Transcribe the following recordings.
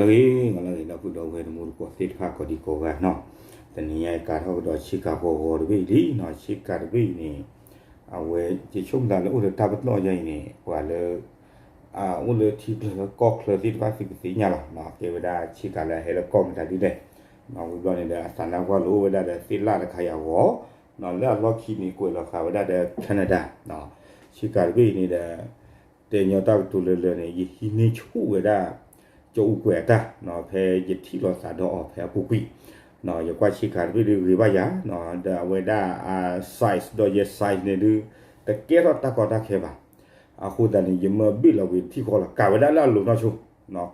ဂ့ၤလၢဂ့ၤ ဒီပုၢ်ဒီဝဲၢ်တံၤသကိးသ့ၣ်တဖၣ်ကိးဒံကိးဂၤနီၤ, တနံၤညါအံၤကၤထီၣ်ကဒီးဆ့ကၤဂီၤဂီၤတဘ့ၣ်လံနီၤ, ဆ့ကၤတဘ့ၣ်အံၤန့ၣ် အဝဲယဆိကမိၣ်သးလၢအိၣ်လၢတၢ်ပတီၢ်ယါအံၤန့ၣ် ပှၤလၢ အိၣ်လၢထံချၢလၢကီၢ်ချၢသ့ၣ်တဖၣ်သုကသ့ၣ်ညါလီၤ, ကဲဝဲဒၣ်ဆ့ကၤလၢအဟဲလၢကီၢ်မတၤဒ်လဲၣ်, ဝံၤဘျီန့ၣ်ဒီး အသးနါကွၢ်လိာ်အိၣ်ဝဲဒၣ်ဒီးသ့ၣ်လၣ်တခါယၤဂီၤ, လၢအလီၢ်ခံန့ၣ် ကွဲးလီၤဃာ်ဝဲဒၣ်ဒီး Canada ဆ့ကၤတဘ့ၣ်အံၤန့ၣ်ဒီး တဲညီတၢ်ကတိၤလၢလၢန့ၣ် ယဟံးန့ၢ်ဆူၣ်ဝဲဒၣ် ကၠီအူကွဲၤအတၢ် ဖဲယထံၣ်လိာ်သးဒီးအီၤဖဲအပူၤကွံာ်, ယကွၢ်ဆ့ကၤတဘ့ၣ်ဒုးဂ့ၤဘၣ်ယၤ, ဒီးအဝဲဒၣ်အ size ဒီးယဲ size န့ၣ်ဒုး တကဲထီၣ်တၢ်ကီတၢ်ခဲဘၣ်, အဃိသတးန့ၣ် ယမၢဘ့ၣ်လီၤကွံာ်ထံၣ်ဃီလီၤ, ကၤဝဲဒၣ်လၢအလိၤနီၢ်ဆိ,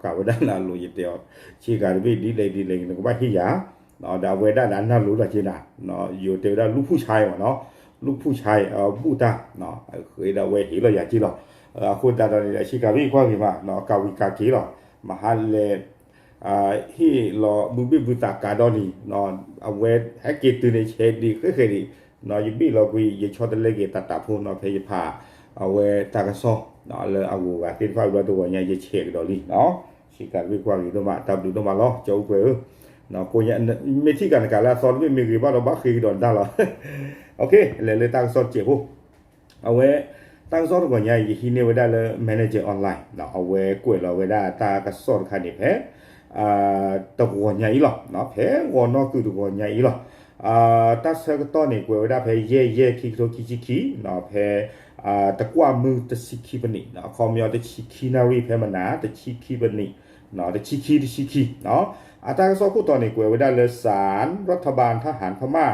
ကၤဝဲဒၣ်လၢအလိၤ ယတဲအီၤ, ဆ့ကၤတဘ့ၣ်ဒ်လဲၣ်ဒ်လဲၣ် နကဘၣ်ဟ့ၣ်ယၤ, ဒီးအဝဲဒၣ်ဒီးအနၢ်လိၤလီၤက့နၤ, ယိၤတဲဝဲဒၣ်လူၢ်ဖူၣ်ဆါအံၤမးနီၤ, လူၢ်ဖူၣ်ဆါအံၤ ဘူၣ်တၢ်, ဃ့ဒီးအဝဲဟ့ၣ်လီၤယၤက့လီၤ, အဃိသတးဒီးန့ၣ်ဒီး ဆ့ကၤဘ့ၣ်ကွၢ်ဂ့ၤမး ကၤဝံၤကၤက့ၤလီၤ, မဟါလဲၣ် ဟ့ၣ်လီၤဘုဘ့ၣ်ဘုသးကၤဒီနံၤ, အဝဲဟဲက့ၤတုၤန့ၣ် ဆဲးဒံးဃဲဃဲးဒံး, ယဘ့ၣ်လီၤကွံာ် ယဆီတလဲက့ၤတၢ်တၢ်ဖိနီၤ ဖဲယဖး အဝဲတၢ်ကစီၣ် လၢအဂုၤအဂၤသ့ၣ်တဖၣ်ဝံၤဘျီတဂီၤညါ ယဆဲးကဒီးလံနီၤ, ဆ့ကၤတဘ့ၣ်ကွၢ်ဂ့ၤဒိၣ်မး တၢ်ဘျုးဒိၣ်မးလီၤ ကၠီအူကွဲၤဧၢ, မ့ၢ်ထံၣ်ကၤနကၤလၢအသီတဘ့ၣ်မ့ၢ်ဂ့ၤဘၣ်ဒီးဘၣ်ဃ့ကဒီးနတၢ်လီၤ, လဲၤလၢတၢ်ကစီၣ်တစဲးဖိ အဝဲ တၢ်ကစီၣ်တဂီၤညါအံၤ ယဟံးန့ၢ်ဝဲဒၣ်လၢ Manager Online အဝဲကွဲးလီၤဝဲဒၣ်တၢ်ကစီၣ်တခါန့ၣ်ဖဲ တဂီၤညါအံၤလီၤ, ဖဲဂီၤနီၢ်ကုာ်တဂီၤညါအံၤလီၤ, တၢ်ဆၢကတီၢ်န့ၣ် ကွဲးဝဲဒၣ်ဖဲယဲၢ်ယဲၢ် ခံကထိခံဆံခံ, ဖဲ တကွၢ်မုၢ်တဆံခံပနံး အခီပညီတဆံခံနၣ်ရံၣ် ဖဲမနၤ တဆံခံပနံး တဆံခံ တဆံခံ, အတၢ်ကစီၣ်ခိၣ်တီန့ၣ် ကွဲးဝဲဒၣ်လၢ ศาลรัฐบาลทหารพม่า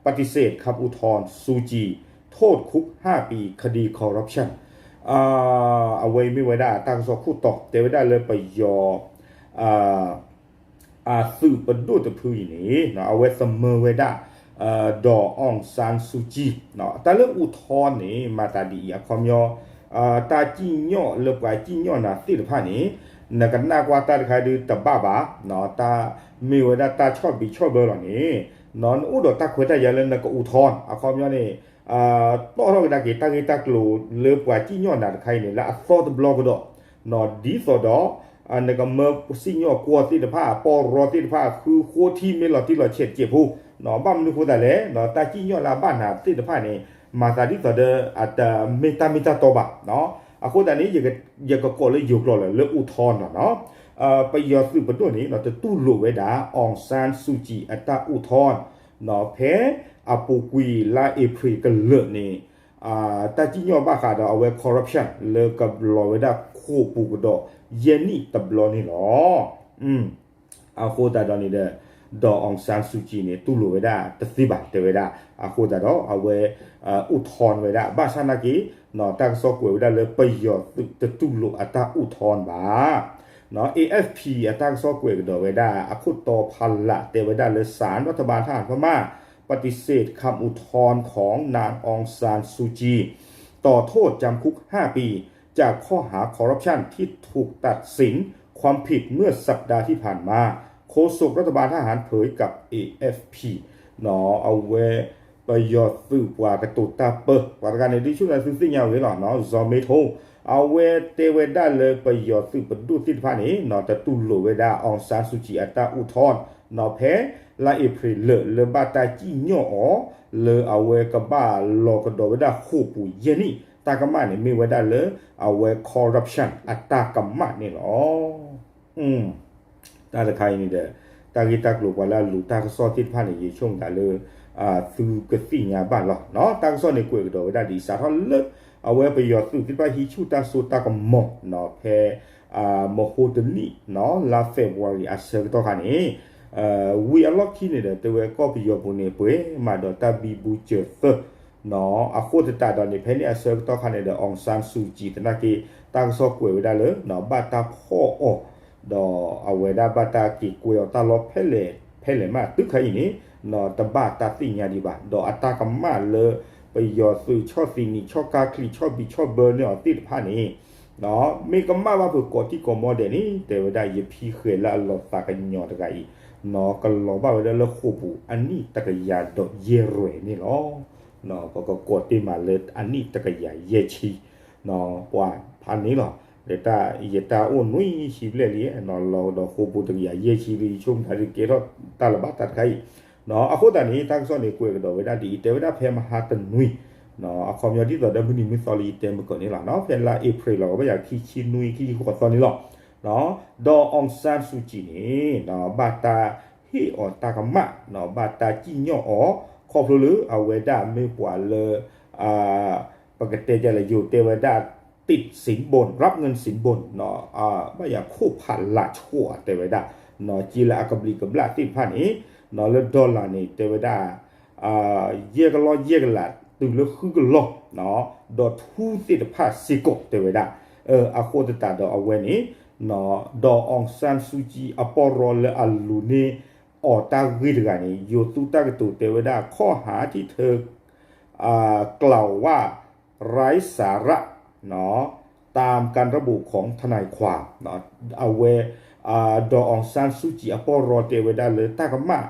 ปฏิเสธคำอุทธรณ์ ซูจี โทษคุกห้าปี คดี corruption အဝဲအံၤမ့ၢ်ဝဲဒၣ်တၢ်ကစီၣ်ခိၣ်တီ တဲဝဲဒၣ်လၢပယီၤ အသုးပဒိၣ်တဖုအံၤန့ၣ် အဝဲသမၢဝဲဒၣ် ဒီး အောင်ဆန်းစုကြည် တၢ်လၢ อุทธรณ์ န့ၣ် မၤသးဒ်အံၤ အခီပညီ တၢ်စံၣ်ညီၣ်လၢပှၤစံၣ်ညီၣ်နၤသ့ၣ်တဖၣ်န့ၣ် နကနၣ်ကွၢ်တၢ်တခါဒုးတဘၣ်ဘၣ်, တၢ်မ့ၢ်ဝဲဒၣ်တၢ်ဆီၣ်ဘံးဆီၣ်ဘၢလီၤန့ၣ် နအိၣ်ဒီးတၢ်ခွဲးတၢ်ယာ်လၢနက อุทธรณ์ အခီပညီန့ၣ် တီၣ်ထီၣ်ကဒါက့ၤတၢ်ဂ့ၢ်တၢ်ကျိၤလၢပှၤစံၣ်ညီၣ်နၤတခါအံၤန့ၣ် လၢအသီတဘျီကဒီး ဒ်သိးဒီး နကမၢစံၣ်ညီၣ်ကွီၢ်သ့ၣ်တဖၣ် ပီၢ်ရီသ့ၣ်တဖၣ် ဃုဃိထံမ့ၢ်လီၤတံၢ်လီၤဆဲးတစဲးဖိ, ဘၣ်မနုၤဃိသတးလဲၣ် တၢ်စံၣ်ညီၣ်လၢအဘၣ်နၤသ့ၣ်တဖၣ်န့ၣ် မၤသးဒ်သိးဒီးအတမ့ၢ်တၢ်မ့ၢ်တၢ်တီဘၣ်. အဃိသတးန့ၣ် ယကကိးလၢယိၤကျိာ်လၢ อุทธรณ์ နီၤ, ပယီၤသုးပဒိၣ်န့ၣ် တတူၢ်လိာ်ဝဲဒၣ် အောင်ဆန်းစုကြည် အတၢ် อุทธรณ์ နီၤ ဖဲအပူၤကွံာ်လါအ့ဖြ့ၣ်ကလၢာ်န့ၣ် တၢ်စံၣ်ညီၣ်ဘၣ်ဃးဒီးအဝဲ corruption လၢကလီၤဝဲဒၣ်ခိၣ်ပူၤကဒီးယဲၢ်နံၣ်တဘျီန့ၣ်လီၤ. အဃိသတးဒီးန့ၣ်ဒီး ဒီး အောင်ဆန်းစုကြည် န့ၣ် တူၢ်လိာ်ဝဲဒၣ်တသ့ဘၣ် တဲဝဲဒၣ်. အဃိသတးဒီး အဝဲ อุทธรณ์ ဝဲဒၣ် ဘၣ်ဆၣ်နာ်က့ တၢ်ကစီၣ်ကွဲးဝဲဒၣ်လၢပယီၤသုးတတူၢ်လိာ်အတၢ် อุทธรณ์ ဘၣ်. နီၤ AFP အတၢ်ကစီၣ်ကွဲးကဒီးဝဲဒၣ် အခိၣ်တီဖးလး တဲဝဲဒၣ်လၢ ศาลรัฐบาลทหารพม่า ปฏิเสธคำอุทธรณ์ของนาง องซานซูจี ต่อโทษจำคุกห้าปี จากข้อหาคอร์รัปชันที่ถูกตัดสินความผิดเมื่อสัปดาห์ที่ผ่านมา โฆษกรัฐบาลทหารเผยกับ เอเอฟพี နီၤ အဝဲ ပယီၤသုးပှၤကတိၤတၢ်ပၢ ပှၤတဂၤန့ၣ် ဒ်ဆူၣ်နၤသုသ့ၣ်ညါဝဲလီၤနီၤ ဇီၤမ့ထိ အဝဲတဲဝဲဒၣ်လၢပယီၤသုးပဒိၣ်သ့ၣ်တဖၣ်န့ၣ် နီၤ တတူၢ်လိာ်ဝဲဒၣ် အောင်ဆန်းစုကြည် အတၢ် อุทธรณ์ နီၤ ဖဲလါအ့ဖြ့ၣ်လၢာ် လၢဘၣ်တၢ်စံၣ်ညီၣ်အီၤ လၢအဝဲကဘၣ်လီၤကဒီးဝဲဒၣ်ဃိာ်ပူၤယဲၢ်နံၣ် တၢ်ကမၣ်န့ၣ် မ့ၢ်ဝဲဒၣ်လၢ အဝဲ corruption အတၢ်ကမၣ်န့ၣ်လီၤ. တၢ်တခါအံၤန့ၣ်ဒီး တၢ်ဂ့ၢ်တၢ်ကျိၤပှၤလၢအလူၤတၢ်ကစီၣ်သ့ၣ်တဖၣ်န့ၣ် ယဆိကမိၣ်သးလၢ သုကသ့ၣ်ညါဘၣ်လီၤ. တၢ်ကစီၣ်န့ၣ်ကွဲးကဒီးဝဲဒၣ်ဒ်အံၤ စးထီၣ်လၢ အဝဲပယီၤသုးသ့ၣ်တဖၣ်ဟံးဆူၣ်တၢ်စိတၢ်ကမီၤနီၤ ဖဲ မဟိတနံၣ်နီၤ လါ February အဆၢကတီၢ်ခါန့ၣ် ဝံၤအလီၢ်ခံန့ၣ်ဒီး တဲဝဲကီၢ်ပယီၤပူၤန့ၣ် ပှဲၤမးဒီးတၢ်ဘံဘူစၢၤသၢ နီၤ အဃိသတးဒီးန့ၣ် ဖဲန့ၣ်အဆၢကတီၢ်ခါန့ၣ်ဒီး အောင်ဆန်းစုကြည် သနာ်က့ တၢ်ကစီၣ်ကွဲးဝဲဒၣ်လၢ ဘၣ်တၢ်ဖီၣ်အီၤ ဒီးအဝဲဒၣ်ဘၣ်တၢ်က့ၤကွဲအီၤတၢ်လီၢ်ဖဲလဲၣ်ဖဲလဲၣ်မး တုၤခဲအံၤန့ၣ် နီၤ တဘၣ်တၢ်သ့ၣ်ညါဒံးဘၣ် ဒီးအတၢ်ကမၣ်လၢ ပယီၤသုးဆီၣ်သနံးဆီၣ်ကါချံး ဆီၣ်ဘံးဆီၣ်ဘၢန့ၢ်အီၤသ့ၣ်တဖၣ်န့ၣ် နီၤ မ့ၢ်ကမၣ်ဘၣ်ဖုးကိးထံကိးမီဒဲးန့ၣ် တဲဝဲဒၣ်ယဖံဃဲၤလၢအလီၤသးကညီၤတဂၤအံၤ နီၤ ကလီၤဘၣ်ဝဲဒၣ်လၢဃိာ်ပူၤအနံၣ်တကယၤဒီးယဲၢ်ရွဲၣ်န့ၣ်လီၤ. ပကကိးတ့ၢ်မးလၢအနံၣ်တကယၤယဲၢ်ဆံ နီၤ ပှၤဖးန့ၣ်လီၤ. ဒီးတၢ်ယတၢ်အိၣ်နွံဆံဘျဲၣ်လံ လီၤကဒီးဃိာ်ပူၤတကယၤယဲၢ်ဆံလံ ယဆိကမိၣ်တၢ်ဒုးကဲထီၣ်တၢ်လၢၤဘၣ်တၢ်တခါအံၤ, အဃိသတးန့ၣ် တၢ်ကစီၣ်န့ၣ် ကွဲးကဒီးဝဲဒၣ်ဒ်အံၤ တဲဝဲဒၣ်ဖဲမဟါတနွံ အခီပညီဒ်သိးဒီးမုၢ်နံၤမုၢ်သီလၢယတဲမုၢ်ကီၢ်န့ၣ်လီၤ. ဖဲလါအ့ဖြ့ၣ်လီၤ ကဘၣ်ယၤခံဆံနွံ ခံဆံဃိးသီန့ၣ်လီၤ. ဒီးအောင်ဆန်းစုကြည်န့ၣ် ဘၣ်တၢ်ဟ့ၣ်အီၤတၢ်ကမၣ် ဘၣ်တၢ်စံၣ်ညီၣ်အီၤ ခီဖျိလၢအဝဲဒၣ်မ့ၢ်ပှၤလၢ ပကတဲဒ်လဲၣ် ယိၤတဲဝဲဒၣ် ติดสินบน รับเงินสินบน ဘၣ်ယၤခိၣ်ဖးလးဆိၣ် တဲဝဲဒၣ် က့လၢအကဘျံးကဘျၣ်သ့ၣ်တဖၣ်န့ၣ် လၢ dollar န့ၣ် တဲဝဲဒၣ် ယဲၢ်ကလီၢ်ယဲၢ်ကလး တုၤလၢဃုကလီၢ် ဒီးထူသ့ၣ်တဖၣ်စ့ၢ်ကီး တဲဝဲဒၣ် အဃိသတးဒီးအဝဲန့ၣ် ဒီးအောင်ဆန်းစုကြည် အပီၢ်ရီလၢအလူၤန့ၢ်အီၤတၢ်ဂ့ၢ်တဂၤန့ၣ် ယိၤသူတၢ်ကတိၤတဲဝဲဒၣ် ข้อหาที่เธอ กล่าวว่าไร้สาระ ตามการระบุของทนายความ အဝဲ ဒီးအောင်ဆန်းစုကြည် အပီၢ်ရီတဲဝဲဒၣ်လၢတၢ်ကမၣ်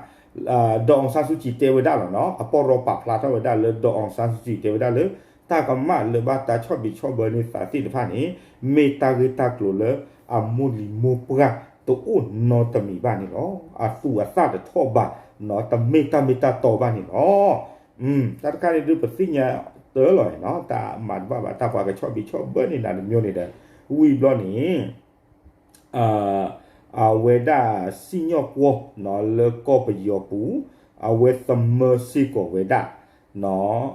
ဒီးအောင်ဆန်းစုကြည် တဲဝဲဒၣ်လီၤနီၤ အပီၢ်ရီပာ်ဖျါထီၣ်ဝဲဒၣ်လၢ ဒီးအောင်ဆန်းစုကြည် တဲဝဲဒၣ်လၢ တၢ်ကမၣ်လၢဘၣ်တၢ်ဆီၣ်ဘံးဆီၣ်ဘၢန့ၢ်သးသ့ၣ်တဖၣ်န့ၣ် မ့ၢ်တၢ်ဂ့ၢ်တၢ်ကျိၤလၢအမိၢ်လံၤမိၢ်ပှၢ်တအိၣ်နီတမံၤဘၣ်န့ၣ်လီၤ. အသူၣ်အသၣ်တထီၣ်ဘၣ်နီၤ တမ့ၢ်တၢ်မ့ၢ်တၢ်တီဘၣ်န့ၣ်လီၤ. တၢ်တခါန့ၣ်ဒုးပသ့ၣ်ညါတၢ်လီၤနီၤ တၢ်မၤတဘၣ်ဘၣ် တၢ်ပှၤကဆီၣ်ဘံးဆီၣ်ဘၢန့ၢ်နၤတမံၤန့ၣ်ဒီး ဝံၤဘျီန့ၣ် အဝဲဒၣ်စံၣ်ညီၣ်ကွီၢ်နီၤ လၢကီၢ်ပယီၤပူၤ အဝဲသမၢစ့ၢ်ကီးဝဲဒၣ်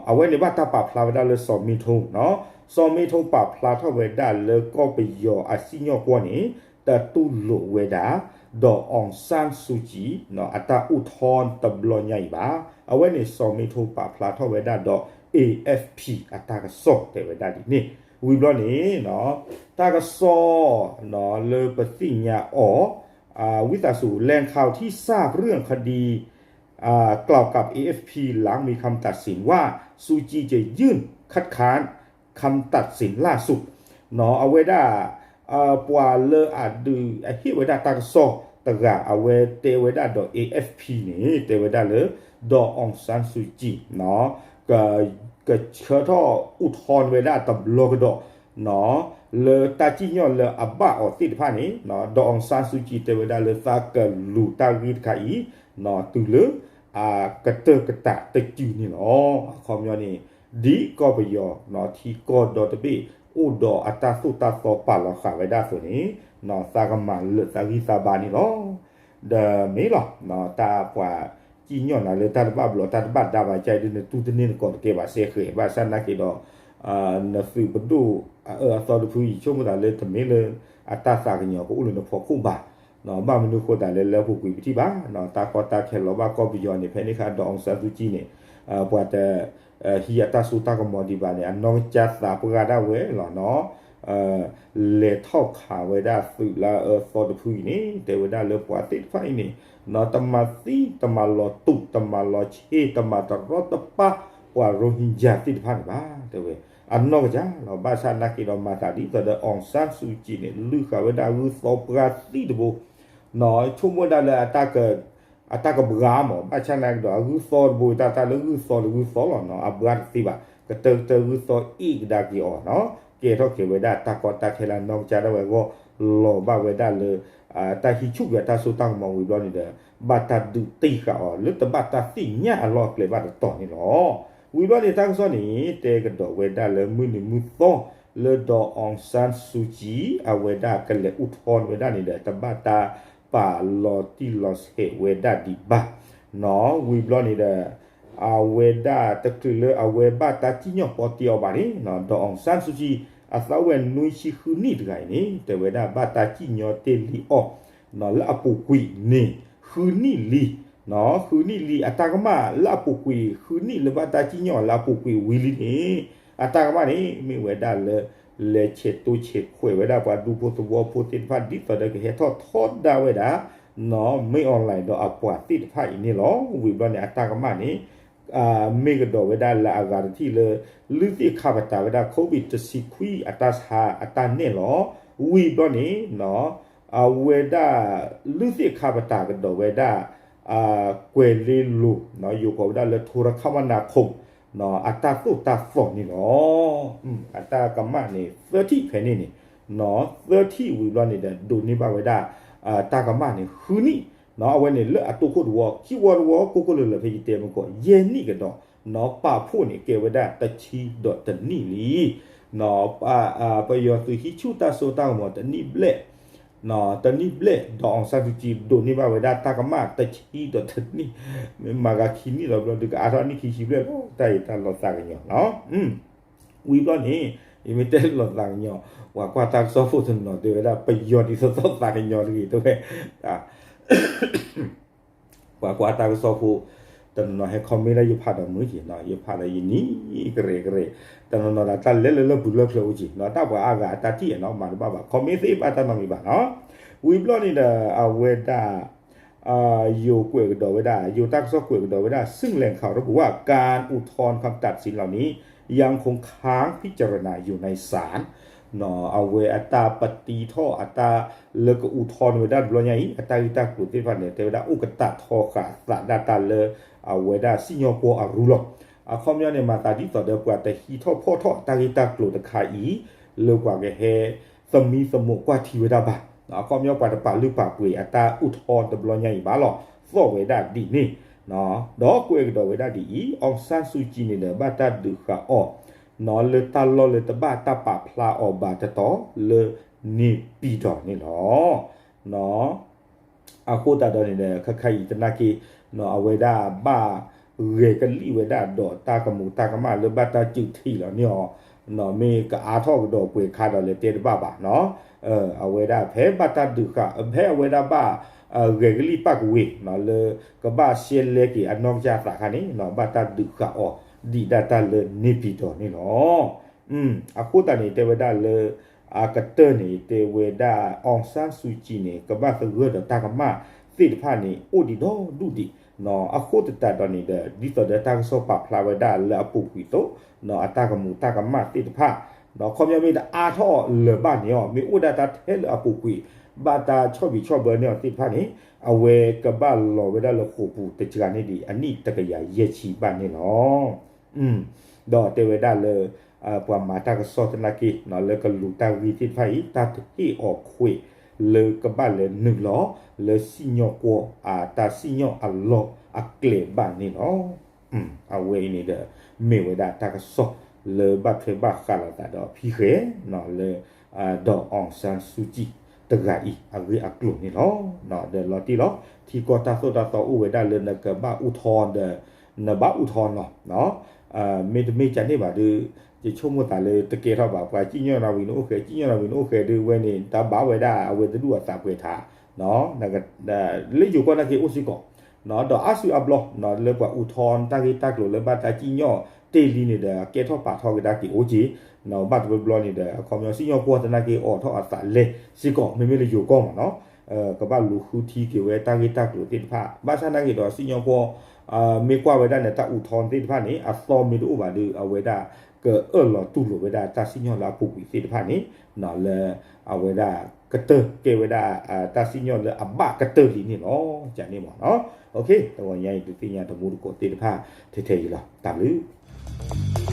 အဝဲန့ၣ်ဘၣ်တၢ်ပာ်ဖျါဝဲဒၣ်လၢစီၤမ့ထိနီၤ စီၤမ့ထိပာ်ဖျါထီၣ်ဝဲဒၣ်လၢကီၢ်ပယီၤအစံၣ်ညီၣ်ကွီၢ်န့ၣ် တတူၢ်လိာ်ဝဲဒၣ် ဒီးအောင်ဆန်းစုကြည် အတၢ်အိၣ်ထီၣ်တဘျီညါအံၤဘၣ်. အဝဲန့ၣ်စီၤမ့ထိပာ်ဖျါထီၣ်ဝဲဒၣ်ဒီး A F P အတၢ်ကစီၣ်တဲဝဲဒၣ်ဒ်န့ၣ် ဝံၤဘျီန့ၣ် တၢ်ကစီၣ်လၢပသ့ၣ်ညါအီၤ ဝံသးစူၤ แหล่งข่าวที่ทราบเรื่องคดี กล่าวกับ เอ เอฟ พี หลังมีคำตัดสินว่า ซูจี จะยื่นคัดค้านคำตัดสินล่าสุด အဝဲဒၣ် ပှၤလၢအဒုးအဟ့ၣ်ဝဲဒၣ်တၢ်ကစီၣ်တဂၤ အဝဲတဲဝဲဒၣ်ဒီး A F P န့ၣ် တဲဝဲဒၣ်လၢ ဒီးအောင်ဆန်းစုကြည် ကဆှၢထီၣ်အိၣ်ထီၣ်ဝဲဒၣ်တဘျီကဒီး လၢတၢ်စံၣ်ညီၣ်လၢအဘၣ်အီၤသ့ၣ်တဖၣ်န့ၣ် ဒီးအောင်ဆန်းစုကြည် တဲဝဲဒၣ်လၢသးကလူၤတၢ်ဂ့ၢ်တခါအံၤ တုၤလၢ အကတၢၢ်ကတၢၢ်တစုန့ၣ်လီၤ. အခီပညီန့ၣ် ဒ်ကီၢ်ပယီၤထံကီၢ်ဒီတဘ့ၣ် အိၣ်ဒီးအတၢ်သိၣ်တၢ်သီပာ်လီၤဃာ်ဝဲဒၣ်အသိးန့ၣ် သးကမၤလၢာ်သးဂံၢ်သးဘါန့ၣ်လီၤ. ဒီးမ့ၢ်လီၤ တၢ်ပှၤစံၣ်ညီၣ်နၤလၢတၢ်တဘၣ်ဘျီးတၢ်တဘၣ်ဒါဘၣ် ကဒုးနတူၢ်တန့ၢ်နကိးတကဲဘၣ်စဲဃဲၤ ဘၣ်ဆၣ်နာ်က့ဒီး နသုးပဒိၣ်အအၢအသီတဖုအံၤ ဆိကမိၣ်သးလၢတမ့ၢ်လၢ အတၢ်သးကညီၤကအိၣ်လၢနဖီခိၣ်ဘၣ်. ဘၣ်မနုၤဃိသတးလၢလၢပူၤကွံာ်ပထံၣ်ဘၣ် တၢ်ကီတၢ်ခဲလီၤဘၣ်ကီၢ်ပယီၤန့ၣ် ဖဲန့ၣ်အခါ ဒီးအောင်ဆန်းစုကြည် န့ၣ် ပှၤတ ဟံးအတၢ်စိတၢ်ကမီၤဒံးဘၣ်န့ၣ် အနီၢ်ကစၢ်သးပှၢ်ဒၣ်ဝဲလီၤနီၤ လဲၤထီၣ်ခးဝဲဒၣ်သုးလၢအအၢအသီတဖုအံၤန့ၣ် တဲဝဲဒၣ်လၢပှၤသ့ၣ်တဖၣ်အံၤန့ၣ် တမၤသံ တမၤလီၤတူာ် တမၤလီၤဆ့ တမၤတရီတပါ ပှၤရိဟင်ဂျာသ့ၣ်တဖၣ်န့ၣ်ဘၣ် တဲဝဲ အနီၢ်ကစၢ်လီၤ ဘၣ်ဆၣ်နာ်က့ဒီးမၤသးဒ်သိးဒီး အောင်ဆန်းစုကြည် န့ၣ် လုၢ်ဃာ်ဝဲဒၣ်ဂုၢ်သီပှၢ်သံတဘိ ဆိကမိၣ်ဝဲဒၣ်လၢ အတၢ်ကဘှါမး ဘၣ်ဆၣ်နာ်က့ဒီး အဂုၢ်သီတဘိ တၢ်တၢ်လၢဂုၢ်သီတဂုၢ်သီလီၤနီၤ အဘှါတသ့ဘၣ် ကတၢၢ်ကတၢၢ်ဂုၢ်သီအ့ၣ်ကဒါက့ၤအီၤနီၤ ကဲထီၣ်က့ၤဝဲဒၣ်တၢ်ကီတၢ်ခဲလၢအနီၢ်ကစၢ်ဒၣ်ဝဲအဂီၢ် လီၤဘၣ်ဝဲဒၣ်လၢ တၢ်ဟံးဆူၣ်ကွံာ်အတၢ်စိတၢ်ကမီၤဝံၤဘျီန့ၣ်ဒီး ဘၣ်တၢ်ဒုးတ့ၢ်ဃာ်အီၤလၢတဘၣ်တၢ်သ့ၣ်ညါအလီၢ်အကျဲဘၣ်တတီၤန့ၣ်လီၤ. ဝံၤဘျီန့ၣ် တၢ်ကစီၣ်န့ၣ် တဲကဒီးဝဲဒၣ်လၢမုၢ်နံၤမုၢ်သီ လၢဒီး အောင်ဆန်းစုကြည် အဝဲဒၣ်ကလဲၤအိၣ်ထီၣ်ဝဲဒၣ်န့ၣ်ဒီး တဘၣ်တၢ်ပာ်လီၤတံၢ်လီၤဆဲးဝဲဒၣ်ဒံးဘၣ်နီၤ ဝံၤဘျီန့ၣ်ဒီး အဝဲဒၣ်တချုးလၢအဝဲဘၣ်တၢ်စံၣ်ညီၣ်ပီတ့အီၤဘၣ်န့ၣ် ဒီး အောင်ဆန်းစုကြည် အသးဝဲၢ်နွံဆံဃုနံၣ်တဂၤအံၤန့ၣ် တဲဝဲဒၣ်ဘၣ်တၢ်စံၣ်ညီၣ်တ့ၢ်လံအီၤ လၢအပူၤကွံာ်န့ၣ် ဃုနံၣ်လံ ဃုနံၣ်လံ အတၢ်ကမၣ်လၢအပူၤကွံာ် ဃုနံၣ်လၢဘၣ်တၢ်စံၣ်ညီၣ်လၢအပူၤကွံာ်ဝံၤလံန့ၣ် အတၢ်ကမၣ်န့ၣ် မ့ၢ်ဝဲဒၣ်လၢ လဲၤဆဲးတိဆဲးခွဲးဝဲဒၣ်ပှၤဒူဖိသဝီဖိသ့ၣ်တဖၣ် ဒ်သိးဒီးကဟဲထီၣ်ထီဒါဝဲဒၣ် မင်းအောင်လှိုင် ဒီးအပှၤသ့ၣ်တဖၣ်အံၤန့ၣ်လီၤ. ဝံၤဘျီန့ၣ် အတၢ်ကမၣ်န့ၣ် မ့ၢ်ကဒီးဝဲဒၣ်လၢအဂၤတထံၣ်လၢ လုၢ်သ့ၣ်ခါပတာ်ဝဲဒၣ် COVID တဆံခွံ အတၢ်ဆါအတၢ်နဲၣ်လီၤ. ဝံၤဘျီန့ၣ် အဝဲဒၣ် လုၢ်သ့ၣ်ခါပတာ်ကဒီးဝဲဒၣ် ကွဲၤလ့လိၤ ယိၤကိးဝဲဒၣ်လၢ โทรคมนาคม အတၢ်သိၣ်တၢ်သီၣ်န့ၣ်လီၤ. အတၢ်ကမၣ်န့ၣ် သၢထံၣ်ဖဲန့ၣ်န့ၣ် သၢထံၣ်ဝံၤဘျီန့ၣ်ဒီး ဒိးန့ၢ်ဘၣ်ဝဲဒၣ် တၢ်ကမၣ်န့ၣ် ဃုနံၣ်, အဝဲန့ၣ်လၢအတိခိၣ်တဝီ ခံဝီတဝီ ကိၢ်ကိၢ်လၢၤလၢၤ ဖဲယတဲမုၢ်ကီး ယဲၢ်နံၣ်ကဒီး ပာ်ဖှိၣ်န့ၣ် ကဲဝဲဒၣ်တဆံဒီးတနံၣ်လံ. ပယီၤသုးဟံးဆူၣ်တၢ်စိတၢ်ကမီၤတနံၣ်ဘျဲၣ်, တနံၣ်ဘျဲၣ် ဒီး အောင်ဆန်းစုကြည် ဒိးန့ၢ်ဘၣ်ဝဲဒၣ်တၢ်ကမၣ်တဆံဒီးတနံၣ်, မ့ၢ်မၤဂၤခံနံၣ်လီၤဘျီ ဒုးကအါထီၣ်နံၣ်ခံဆံဘျဲၣ်လီၤ တၢ်အံၤတၢ်လီၤသးကညီၤနီၤ. ဝံၤဘျီန့ၣ် ယမ့ၢ်တဲလီၤသးကညီၤ ပှၤကွၢ်တၢ်ကစီၣ်ဖိတနီၤတဲဝဲဒၣ် ပယီၤဒ်သိးသိးသးကညီၤတဂ့ၤ တဲဝဲ ပှၤကွၢ်တၢ်ကစီၣ်ဖိ တနီၤနီၤဟဲ comment လၢယဖးဒီးမုာ်က့ၤနီၤ ယဖးဒီးယနံၤကရဲၣ်ကရဲၣ်, တနီၤနီၤဒီးတၢ်လဲၤလၢလၢပူၤလၢချၢအိၣ်က့ၤနီၤ တၢ်ပှၤအါဂၤအတၢ်ထံၣ်နီၤ မၤတဘၣ်ဘၣ် comment သ့ဘၣ်တၢ်နီတမံၤဘၣ်နီၤ. ဝံၤဘျီန့ၣ်ဒီး အဝဲဒၣ် ယိၤကွဲးကဒီးဝဲဒၣ် ယိၤတၢ်ကစီၣ်ကွဲးကဒီးဝဲဒၣ် ซึ่งแหล่งข่าวระบุว่าการอุทธรณ์คำตัดสินเหล่านี้ยังคงค้างพิจารณาอยู่ในศาล အဝဲအတၢ်ပတံထီၣ်အတၢ်လၢက อุทธรณ์ ဝဲဒၣ်တဘျီညါအံၤ အတၢ်ဂ့ၢ်တၢ်ကျိၤသ့ၣ်တဖၣ်န့ၣ် တဲဝဲဒၣ်အိၣ်ကတၢၢ်ထီဃာ်သးဒၣ်တၢ်လၢ အဝဲဒၣ်စံၣ်ညီၣ်ကွီၢ်အရူလီၤ. အခီပညီန့ၣ် မၤသးဒ်သိးဒီးပှၤတဟံးထီၣ်ဖီၣ်ထီၣ်တၢ်ဂ့ၢ်တၢ်ကျိၤတခါအံၤ လၢပှၤကဟဲ သမံသမိးကွၢ်ထံဝဲဒၣ်ဘၣ်. အခီပညီပှၤတပာ်လုၢ်ပာ်ပှ့ၤအတၢ် อุทธรณ์ တဘျီညါအံၤဘၣ်လီၤ. သီၣ်ဝဲဒၣ်ဒ်န့ၣ် ဒီးကွဲးကဒီးဝဲဒၣ်ဒ်အံၤ အောင်ဆန်းစုကြည် န့ၣ်ဒီး ဘၣ်တၢ်ဒုးဃာ်အီၤ လၢတၢ်လီၢ်လၢတဘၣ်တၢ်ပာ်ဖျါအီၤဘၣ်တတီၤလၢ နေပြည်တော် န့ၣ်လီၤ. အဃိသတးဒီးန့ၣ်ဒီး ခဲခါအံၤသနာ်က့ အဝဲဒၣ်ဘၣ်ဂဲၤကလံၣ်ဝဲဒၣ်ဒီး တၢ်ကမူးတၢ်ကမၣ်လၢဘၣ်တၢ်စုးထံးလီၤန့ၢ်အီၤ မ့ၢ်ကအါထီၣ်ကဒီးပှဲၤခါဒီးလဲၤတဲတဘၣ်ဘၣ်နီၤ. အဝဲဒၣ်ဖဲဘၣ်တၢ်ဒုးဃာ် ဖဲအဝဲဒၣ်ဘၣ် ဂဲၤကလံၣ်ပၣ်ကဝ့ၤ လၢကဘၣ်ရှဲလဲက့ၤအနီၢ်ကစၢ်သးခါန့ၣ် ဘၣ်တၢ်ဒုးဃာ်အီၤ ဒံးဒၣ်တၢ်လၢ နေပြည်တော် န့ၣ်လီၤ. အဃိသတးန့ၣ် တဲဝဲဒၣ်လၢ အကတၢၢ်န့ၣ် တဲဝဲဒၣ် အောင်ဆန်းစုကြည် န့ၣ် ကဘၣ်သဂၢၢ်ဒီးတၢ်ကမၣ်သ့ၣ်တဖၣ်န့ၣ် အိၣ်ဒံးဒီဒူၣ်ဒံး. အဃိသတးဒီးန့ၣ်ဒီး ဒ်သိးဒီးတၢ်ကစီၣ်ပာ်ဖျါဝဲဒၣ်လၢအပူၤကွံာ်အသိး အတၢ်ကမူးတၢ်ကမၣ်သ့ၣ်တဖၣ် ခီပညီမ့ၢ်တအါထီၣ်လၢၤဘၣ်န့ၣ်အီၤ မ့ၢ်အိၣ်ဒၣ်တၢ်ထဲလၢအပူၤကွံာ် ဘၣ်တၢ်ဆီၣ်ဘံးဆီၣ်ဘၢန့ၢ်အီၤသ့ၣ်တဖၣ်န့ၣ် အဝဲကဘၣ်လီၤဝဲဒၣ်လၢဃိာ်ပူၤတစှၤန့ၢ်ဒံး အနံၣ်တကယၤယဲၢ်ဆံဘၣ်န့ၣ်လီၤ. ဒီးတဲဝဲဒၣ်လၢ ပှၤမၤတၢ်ကစီၣ်သနာ်က့ လၢကလူၤတၢ်ဂ့ၢ်သ့ၣ်တဖၣ်အံၤ တၢ်တဟ့ၣ်အီၤခွဲး လၢကဘၣ်လဲၤနုာ်လီၤ လၢစံၣ်ညီၣ်ကွီၢ်အတၢ်စံၣ်ညီၣ်အလီၢ်အကျဲဘၣ်န့ၣ်လီၤ. အဝဲအံၤန့ၣ်ဒီး မ့ၢ်ဝဲဒၣ်တၢ်ကစီၣ်လၢဘၣ်ထွဲဘၣ်ဃးလိာ်သးဒီးဖံဃဲ လၢ ဒီး အောင်ဆန်းစုကြည် တဂၤအံၤ အဂ့ၢ်အကျိၤန့ၣ်လီၤ. ဒီးလီၤတံၢ်လီၤ ထံကီၢ်တၢ်သိၣ်တၢ်သီအိၣ်ဝဲဒၣ်လၢနကဘၣ် อุทธรณ์ ဒီး နဘၣ် อุทธรณ์ နီၤ မ့တမ့ၢ်ကန့ၣ်ဘၣ်ဒီး ယဆိကမိၣ်သးလၢတကဲထီၣ်ဘၣ် ပှၤစံၣ်ညီၣ်နၤဝံၤနအိၣ်ဃဲ စံၣ်ညီၣ်နၤဝံၤနအိၣ်ဃဲဒုးဝဲန့ၣ် တၢ်ဘၣ်ဝဲဒၣ်အဝဲတဒူၣ်အသးပှဲၤထး လၢယိၤကီၢ်နာ်က့အိၣ်စ့ၢ်ကီး ဒီးအါစုအါဘျီ လၢပှၤ อุทธรณ์ တၢ်ဂ့ၢ်တၢ်ကျိၤလၢဘၣ်တၢ်စံၣ်ညီၣ်တ့ၢ်လံန့ၣ်ဒီး ကဲထီၣ်ပာ်ထီၣ်ကဒါက့ၤအိၣ်က့ၤ ဘၣ်တဘျီဘျီန့ၣ်ဒီး အခီပညီစံၣ်ညီၣ်ကွီၢ်သနာ်က့အိးထီၣ်အသးလဲစ့ၢ်ကီး မ့မ့ၢ်လၢယိၤကီၢ်မးနီၤ ကဘၣ်လူၤဃုထံက့ၤဝဲတၢ်ဂ့ၢ်တၢ်ကျိၤသ့ၣ်တဖၣ် ဘၣ်ဆၣ်သနာ်က့ဒီးစံၣ်ညီၣ်ကွီၢ် မ့ၢ်ကွၢ်ဝဲဒၣ်န့ၣ် တၢ် อุทธรณ์ သ့ၣ်တဖၣ်န့ၣ် အသီမ့ၢ်တအိၣ်ဘၣ်ဒီး အဝဲဒၣ်ကအၢၣ်လီၤတူၢ်လိာ်ဝဲဒၣ်တၢ်စံၣ်ညီၣ်လၢအပူၤကွံာ်သ့ၣ်တဖၣ်န့ၣ် လၢအဝဲဒၣ်ကတၢၢ်ကဲဝဲဒၣ် တၢ်စံၣ်ညီၣ်လၢအဘၣ်ကတၢၢ်လံန့ၣ်လီၤ ကန့ၣ်မးနီၤ တဂီၤညါအံၤဒုးသ့ၣ်ညါတမူတကိးသ့ၣ်တဖၣ်ထဲထဲအံၤလီၤ တၢ်ဘျုး